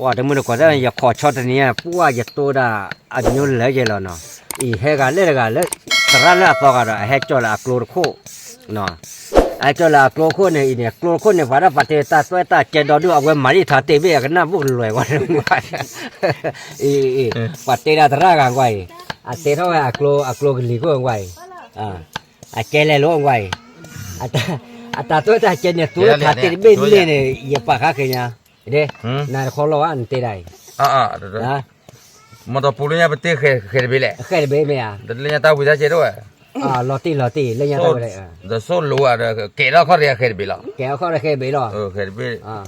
ပှၤတမုၢ်တကိးသ့ၣ် ယခိးဆီတနံၤညါ ပှၢ်ယတိၢ်ဒၣ်အမျိုးလၢယဲလီၤနီၤ, အံၤဟဲဂၤလၢတဂၤလၢ သရၣ်လၢအသီဂၤဒီး အဟဲကၠီလၢအကျိတခိၣ်, အဟဲကၠီလၢအကျိခိၣ်န့ၣ် အံၤန့ၣ် ကျိခိၣ်န့ၣ် ပှၤဒၣ်ပှၤတဲတၢ်သွဲၣ်တၢ်ကဲဒီဒူၣ် အဝဲမၤဒ်ထးတ့ၢ်ဘ့ၣ် အကနၣ်ဘိၣ်ကလွဲၤဝဲ, အံၤ ပှၤတဲဒၣ်သရၣ်ဂၤကွၢ်အံၤ, အတဲထီၣ်ဝဲအကျိ အကျိကလံၤခိၣ်ကွၢ်အံၤ, အကဲလဲၤလိာ်ကွၢ်အံၤ, အတၢ်သွဲၣ်တၢ်ကဲန့ၣ် သူထးတ့ၢ်တဘ့ၣ်န့ၣ်န့ၣ် ယပာ်ခါဃ့ညါ နတခီလီၤဧါ နတဲဒၣ်အံၤ, မီၢ်တပူၤလၢညါပတ့ၢ်ဃဲၤတဘ့ၣ်လဲၣ်, ဃဲၤတဘ့ၣ်မ့ၢ်ဧါ, လၢညါတၢ်ဝံၤတၢ်စဲးဒိၣ်ဝဲ, လီၤတံၢ်လီၤတံၢ် လၢညါတၢ်ဝံၤ, ဒီးဆိၣ်လိၤဧါဒီး ကဲၤထီၣ်ခီၣ်တဂၤဃဲၤတဘ့ၣ်လီၤ, ကဲၤထီၣ်ခီၣ်တဂၤဃဲၤတဘ့ၣ်လီၤ,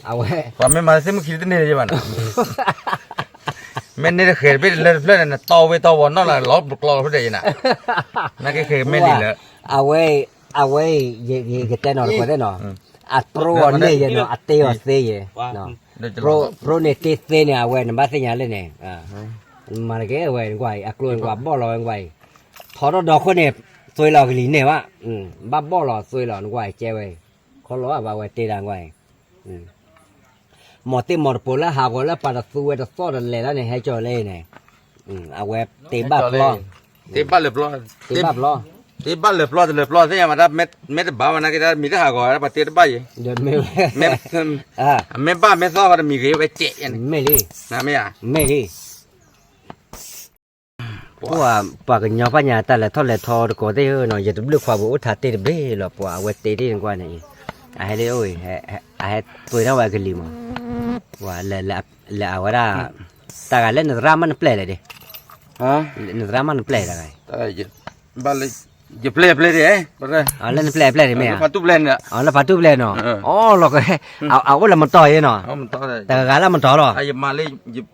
အဝဲ, ပှၤမ့ၢ်မၤသ့ၣ်မုၢ်ခံတန့ၢ်လၢၤဘၣ်နီၤ, မ့ၢ်န့ၢ်တဃဲၤတဘ့ၣ်လၢတဖျၢၣ်န့ၣ် နတီဝ့ၤတီဝီၤနီၣ်လၢလီၤပကျီလီၤဖဲဒၣ်ယဲနၤ, နက့ဃဲၤမ့ၢ်လံလၢ, အဝဲ, အဝဲ, ယတဲနီၤတပှဲၤသ့ၣ်နီၤ, အပြိအီၤန့ၢ်ယဲနီၤ အတ့အီၤသ့ယဲ, ပြိန့ၣ်တ့သ့န့ၣ် အဝဲနဘၣ်သ့ၣ်ညါလၢန့ၣ်, မၤတက့ၢ်ဝဲနကွၢ်အံၤ အကျိနကွၢ်ဘီၣ်လီၤဝဲနကွၢ်အံၤ, ထီထီၣ်ဒီခိၣ်န့ၣ်, သွ့လီၤကလံၤန့ၢ်ဘၣ်, ဘၣ်ဘီၣ်လီၤသွ့လီၤနကွၢ်အံၤကဲဝဲ, ခီလီၤဘၣ်ဝဲတ့ဒၣ်နကွၢ်အံၤ မီၢ်သ့ၣ်မီၢ်တပိၤလၢဟးဂီၤလၢပာ်တသူဝဲတသီၣ်တလဲၤလၢန့ၣ် ဟဲကၠီၤလၢအံၤန့ၣ်, အဝဲတ့ဘၣ်ပျီ, တ့ဘၣ်လၢပျီ, တ့ဘၣ်ပျီ, တ့ဘၣ်လၢပျီတလၢပျီသ့ၣ်ညါမး တၢ်မ့ၢ်တဘၣ်ဝဲနာ်က့ တၢ်မံၤတဟးဂီၤဝဲ ပှၤတ့တဘၣ်ယံၤ, မ့ၢ်ဘၣ်မ့ၢ်သီၣ်ဃီတမံၤဂ့ၤဝဲကဲး, မ့ၢ်လံ, မ့ၢ်လံ ပှၤကညီဖးညါတၢ်လဲၤထီၣ်လဲၤထီတကိးသ့ၣ်ဧၢနီၤ ယတဘျုးခွါပူၤအိၣ်ထးတ့ၢ်တဘ့ၣ်လီၤ ပှၤအဝဲတ့တ့ၢ်နကွၢ်န့ၣ်အံၤ, အဟဲလၢအိၣ်အံၤ, အဟဲပှ့ၤထီၣ်ဝဲကလံၤမး, ပှၤလဲၤအဝဲဒၣ်, တၢ်ဂၤလၢနသရၣ်မးနပျဲၢ်လဲၣ်ဒ့, နသရၣ်မးနပျဲၢ်တဂၤ, ဘၣ်လၢ, ယပျဲၢ်ပျဲၢ်ဒ့, လၢနပျဲၢ်ပျဲၢ်ဒ့မ့ၢ်ဧါ, လၢနပျဲၢ်ပျဲၢ်နီၤ, အီလီၤကဲ, အအိၣ်လၢမတီၤယဲနီၤ, တဂၤလၢမတီၤလီၤ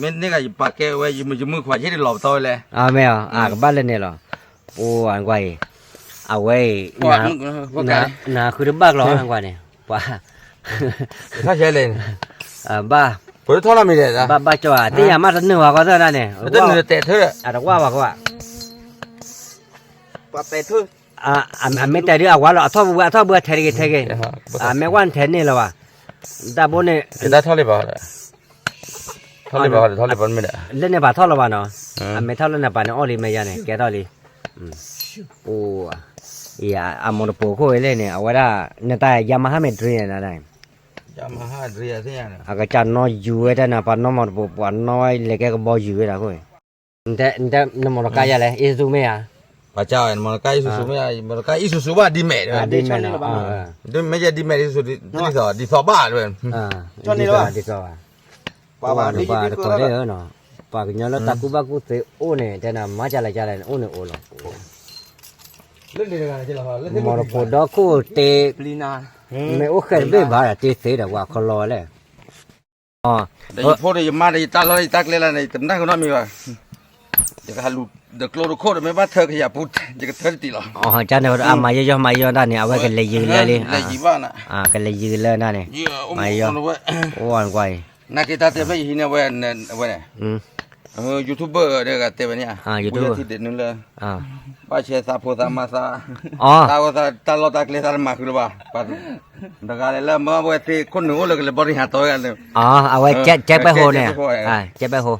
မ့ၢ်န့ၢ်ကယပာ်ကဲဝဲ ယမုၢ်ခွါဟ့ၣ်တလီၤပတီၢ်ဝဲလဲၣ်, မ့ၢ်အီၤ အကဘၣ်လၢန့ၣ်လီၤ, ပှၤကွၢ်အံၤ, အဝဲအံၤ, နဃုတဘၣ်ကျီၤကွၢ်န့ၣ်, ပှၤ, ဘၣ်, ဘၣ်ကၠီၤဧါ သ့ၣ်ညါမးတနုာ်ဝဲကီၢ်သၢဒၣ်န့ၣ်, အတကွၢ်ဘၣ်ကီၢ်, အမ့ၢ်တဲဒုးအဝါလီၤ အထီၣ်ဘှံးဝဲ အထီၣ်ဘှံးထဲတဂ့ၤထဲဂ့ၤ, အမ့ၢ်ဝဲနထဲန့ၣ်လီၤဘၣ်, တၢ်ဘိန့ၣ်, လၢန့ၣ်ပာ်ထီၣ်လီၤဘၣ်နီၤ, အမ့ၢ်ထီၣ်လၢန့ၣ်ပာ်န့ၣ်အီၣ်လံမဲာ်ယါန့ၣ် ကဲထီၣ်လံ, အိ, အမိၢ်တပိၤခိၣ်ဝဲလဲၣ်န့ၣ် အဝဲဒၣ်, နတၢ်ယါမဟါမ့ၢ်ဒြံန့ၣ်, အကစၢ်နီၢ်ယူၤဝဲတၢ်န့ၣ် ပှၤနီၢ်မိၢ်တပိၤ ပှၤနီၢ်ဝဲလဲၤကဲကဘီယူၤဝဲဒၣ်ခိၣ်, နမိၢ်တကါယါလဲၣ် အ့ၣ်စူမ့ၢ်ဧါ, နမိၢ်တကါအ့ၣ်စူစူမ့ၢ်ဧါ, မိၢ်တကါအ့ၣ်စူစူဘၣ်ဒ်မဲာ်, ဒ်မဲာ်ယဲဒ်မဲာ်အ့ၣ်စူ, ဒ်သိးဘၣ်, ဒ်သိးဘၣ်, ပှၤဘၣ်တကိးဒဲးဧၢနီၤ, ပှၤကညီလၢတၢ်ကူၣ်ဘၣ်ကူၣ်သ့အိၣ်န့ၣ် တဲနၤမၤကလဲၤကလဲၤန့ၣ် အိၣ်န့ၣ်အိၣ်လီၤ, မိၢ်တပိၤဒီခိၣ်တ့, မ့ၢ်အိၣ်ဃဲတဘ့ၣ်ဘၣ်ဒီးတ့သ့ဒီးပှၤခီလီၤဝဲလဲၣ်, ဒီးယဖိဒီးယမါဒီးယတၢ်လီၢ်ဒီးယတၢ်ကျဲလၢန့ၣ် တမနၢ်ကနီတမံၤဘၣ်, ယကဟးလူၤဒီးကျိတခိၣ်ဒီးမ့ၢ်ဘၣ်ထၢကယၤပူၤ ယကထၢတတံၢ်လီၤ, ကန့ၣ်အမၤယီၢ်ယီၢ်မၤယီၢ်ဒၣ်န့ၣ် အဝဲကလဲၤယံၤလၢလံ, ကလဲၤယံၤလၢဒၣ်န့ၣ်, မၤယီၢ်, အိၣ်ကွၢ်အံၤ, နာ်က့တၢ်တဲဖျၢၣ်ယဟံးန့ၢ်ဝဲ, အဝဲန့ၣ် YouTube ဒီးတဲဝဲန့ၣ်, ပူၤယထံၣ်ဒဲးနုၤလၢ, ဘၣ်ဆဲသးဖိသးမါသး, တၢ်လီၢ်တၢ်ကျဲသးတမၤဃုာ်လၢၤဘၣ်, တဂၤလဲၤလၢမၢဝဲသ့ၣ်ခိၣ်နူာ်အိၣ်လၢကလဲၤဘီတဟးတီဝဲ, အဝဲကဲပဲၢ်ဟိန့ၣ်, ကဲပဲၢ်ဟိ,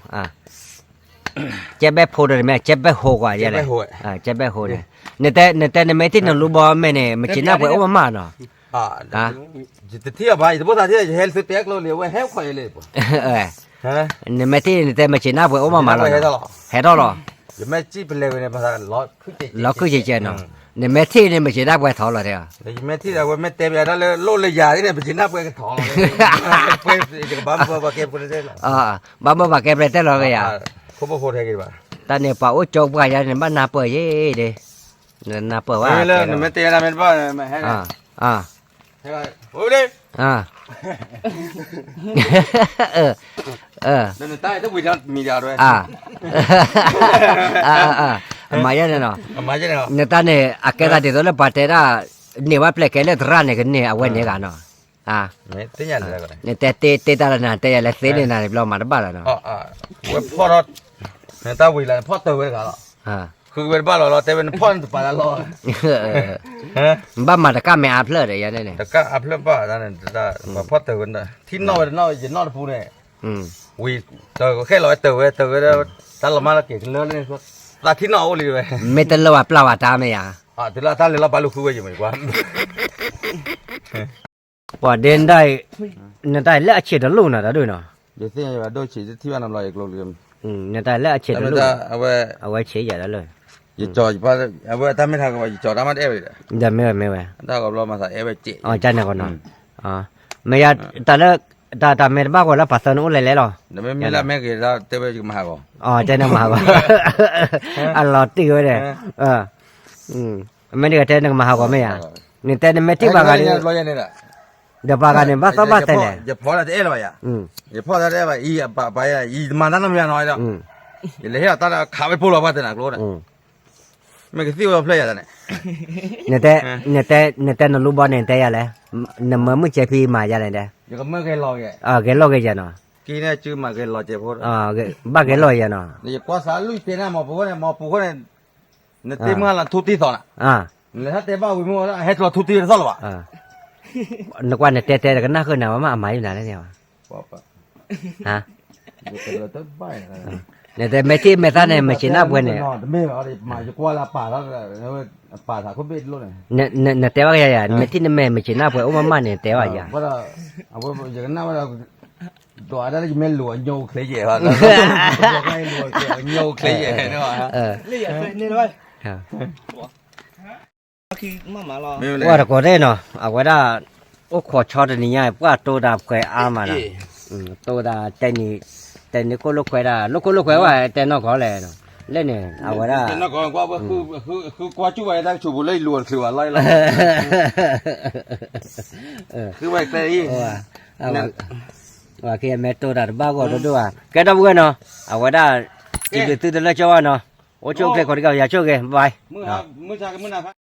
ကဲပဲၢ်ဖိဒီးတမ့ၢ် ကဲပဲၢ်ဟိကွၢ်ယဲလဲၣ်, ကဲပဲၢ်ဟိန့ၣ်, နတဲနမဲာ်ထံၣ်နလူဘီမဲာ်န့ၣ် မ့ၢ်က့ၤနၢ်ပှဲၤအိၣ်မးမးနီၤ တထံၣ်အဘၣ် ယတဘိသးထံၣ် ယဟဲသုတဲကျိလံ အဝဲဟဲခွဲးလံ, နမဲာ်ထံၣ်နတဲမ့ၢ်က့ၤနၢ်ပှဲၤအိၣ်မးမးလီၤ, ဟဲထီၣ်လီၤ, ယမဲာ်ကံၣ်ပလဲၤဝဲန့ၣ် လီၤခုၣ်ကဲးကဲးနီၤ, နမဲာ်ထံၣ်န့ၣ် မ့ၢ်က့ၤနၢ်ပှဲၤထီၣ်လီၤတဲ, ယမဲာ်ထံၣ်ဒီး အဝဲမ့ၢ်တဲပယၤတၢ်လၢလိၣ်လၢယၤန့ၣ် မ့ၢ်က့ၤနၢ်ပှဲၤကထီၣ်လီၤ, ယကဘၣ်မၢပှၤကဲပှဲၤတဲလီၤ, ဘၣ်မၢပှၤကဲပှဲၤတဲလီၤကယၤ, တၢ်န့ၣ်ပှၤအိၣ်ကၠိပှၤယၤန့ၣ် ဘၣ်နၢ်ပၢၢ်ယဲဒၣ် နနၢ်ပၢၢ်ဝဲ, နမ့ၢ်တဲယၤတၢ်မ့ၢ်တဘၣ်, မၤယဲန့ၣ်နီၤ, နတၢ်န့ၣ် အကဲသးဒ်သိးလၢပှၤတဲဒၣ်, န့ၢ်ဘၣ်ပျဲၢ်ကဲလၢသရၣ်န့ၣ် ကန့ၢ်အဝဲန့ၣ်ဂ့ၤနီၤ, နတဲတ့တၢ်လၢနၤ တဲယၤလၢသ့န့ၣ်နၤဘျီမၤတဘၣ်လီၤနီၤ, ဝဲဖီၣ်ထီၣ်, နတၢ်ဝံၤလီၤ နဖီၣ်တၢၢ်ဝဲတဂၤလီၤ ဃုဝဲတဘၣ်လီၤလီၤ တဲဝဲနဖီၣ်န့ၣ်တပာ်တၢ်လီၤ, ဘၣ်မၤတကၣ်မဲာ်အါဖျၢၣ်ဒီးယၤန့ၣ်န့ၣ်, တကၣ်အါဖျၢၣ်ဘၣ်န့ၣ်, ပှၤဖီၣ်တၢၢ်ဝဲ, ထံၣ်နီၣ်ဝဲတနီၣ် ယနီၣ်တပူၤန့ၣ်, ဝံၤတၢၢ်ဃဲလီၤဝဲတၢၢ်ဝဲတၢၢ်ဝဲ, တၢ်လီၤမၢ်လီၤက့ၤကလၢန့ၣ်, သးထံၣ်နီၣ်အိၣ်လံဝဲ, မ့ၢ်တလၢပှၤပျၢ်ဝဲတၢ်မ့ၢ်ယၤ, တုၤလၢတၢ်လဲၤလီၤဘၣ်လူၤဃုဝဲယမ့ၢ်ကွၢ် ပှၤဒ့နတၢ်အံၤ, နတၢ်အံၤလၢအဆံးတလိၣ်နီၤ တၢ်ဒိၣ်နီၤ, ယသ့ၣ်ညါဘၣ်ဒိၣ်ဆံး တထံၣ်ဘၣ်နီတဘျီယကျိၤလံ, နတၢ်အံၤလၢအဆံးတလိၣ်, အဝဲဆံးယၤဒီးလၢ, ယကၠီၤ, အဝဲတၢ်မ့ၢ်ထါကဘၣ် ယကၠီၤတၢ်မ့ၢ်တအဲၣ်ဝဲဒီး, ဒီးမ့ၢ်ဝဲမ့ၢ်ဝဲ, တၢ်ဂီၤဘျီမၤသးအဲၣ်ဝဲကဲး, ကန့ၣ်ကီးနီၤ, မ့ၢ်ယၤ, တၢ်လၢ, တၢ်တၢ်မဲာ်တဘၣ်ဂီၤလၢ ပှၤသၢနအိၣ်လဲၤလဲၤလီၤ, မ့မ့ၢ်လၢမဲာ်ဂ့ၤဒီး တဲဝဲယကမၤဟးဂီၤ, တဲနကမၤဟးဂီၤ, အလီၤတံၢ်ဝဲဒီး, မ့ၢ်တဂၤတဲနကမၤဟးဂီၤမ့ၢ်ယၤ, နတဲနမဲာ်ထံၣ်ဘၣ်ဂၤန့ၣ်, ဒီးပှၤဂၤန့ၣ် ဘၣ်သီဘၣ်သဲလဲၣ်, ယဖီၣ်တၢ်တအဲၣ်လၢၤဘၣ်ယၤ, ယဖီၣ်တၢ်တအဲၣ်ဘၣ် အံၤ, ယမၤတၢ်နီတမံၤနီၤဒီး, ယလဲၤဟ့ၣ်လီၤတၢ်ဒီးခးဝဲဖိလီၤ ပှၤတဲနၤကျိဒီး, မ့ၢ်ကသံၣ်ဝဲဖျၢၣ်ယၤတၢ်န့ၣ်, နတဲနလူဘီန့ၣ် နတဲယၤလဲၣ်, နမၢမုၢ်စဲဖံမၤယၤလဲၣ်တဲ, ဂဲၤလိာ်က့ၤယၤနီၤ, ဘၣ်ဂဲၤလိာ်ယၤနီၤ, နတ့မုၢ်ဟါလီၤထူတံၢ်သီနၤ, နလဲၤဟးတဲဘၣ်ဝံၤမုၢ်ဝဲဒၣ် ဟဲတလီၤထူတံၢ်တသီလၢၤဘၣ်, နကွၢ်နတဲတဲတကနၣ်ဃုာ်နၤဝဲမး အမၤယုာ်နၤလၢန့ၣ်, နတဲမဲာ်ထံၣ်မဲာ်သၣ်န့ၣ် မဲာ်ဆ့ၣ်နၢ်ပှဲၤန့ၣ်, နတဲဘၣ်ကယၤယၤ မဲာ်ထံၣ်နမဲာ် မဲာ်ဆ့ၣ်နၢ်ပှဲၤအိၣ်မးမးန့ၣ် နတဲဘၣ်ယၤ, ယကနၣ်ဝဲဒီး ဒ်အဒၣ်လၢယမ့ၢ်လူၤအညိချ့ယဲၢ်, ညိချ့ယဲၢ်, ကွၢ်တကိးသ့ၣ်နီၤ အဝဲဒၣ် အိၣ်ခိးဆီတနံၤညါ ပှၢ်တိၢ်တၢ်ပှဲၤအါမးနီၤ, တိၢ်တၢ်တဲနံၤ, တဲနံၤခိၣ်လိာ်ခွဲးတၢ် လိာ်ခိၣ်လိာ်ခွဲးဝဲ တဲနီၢ်ကီၢ်လဲၣ်, လၢန့ၣ် အဝဲဒၣ် ဃုကွၢ်ကၠူၣ်ဝဲတၢ်ကဆူးပူၤလၢယလူၤတချုးဘၣ်လီၤ, ဃုဝဲကျဲအံၤ, အဝဲက့ၤမဲာ်တိၢ်တၢ်တဘၣ်ဂီၢ်ဒိၣ်ဒိၣ်ဘၣ်, ကဲဒီပုၢ်ဝဲၢ်နီၤ, အဝဲဒၣ် စံးဘျုးသုတလၢကၠီဘၣ်နီၤ, အိၣ်ဆူၣ်အိၣ်ချ့ကိးတဂၤ ယၤဆိၣ်ဂ့ၤ bye.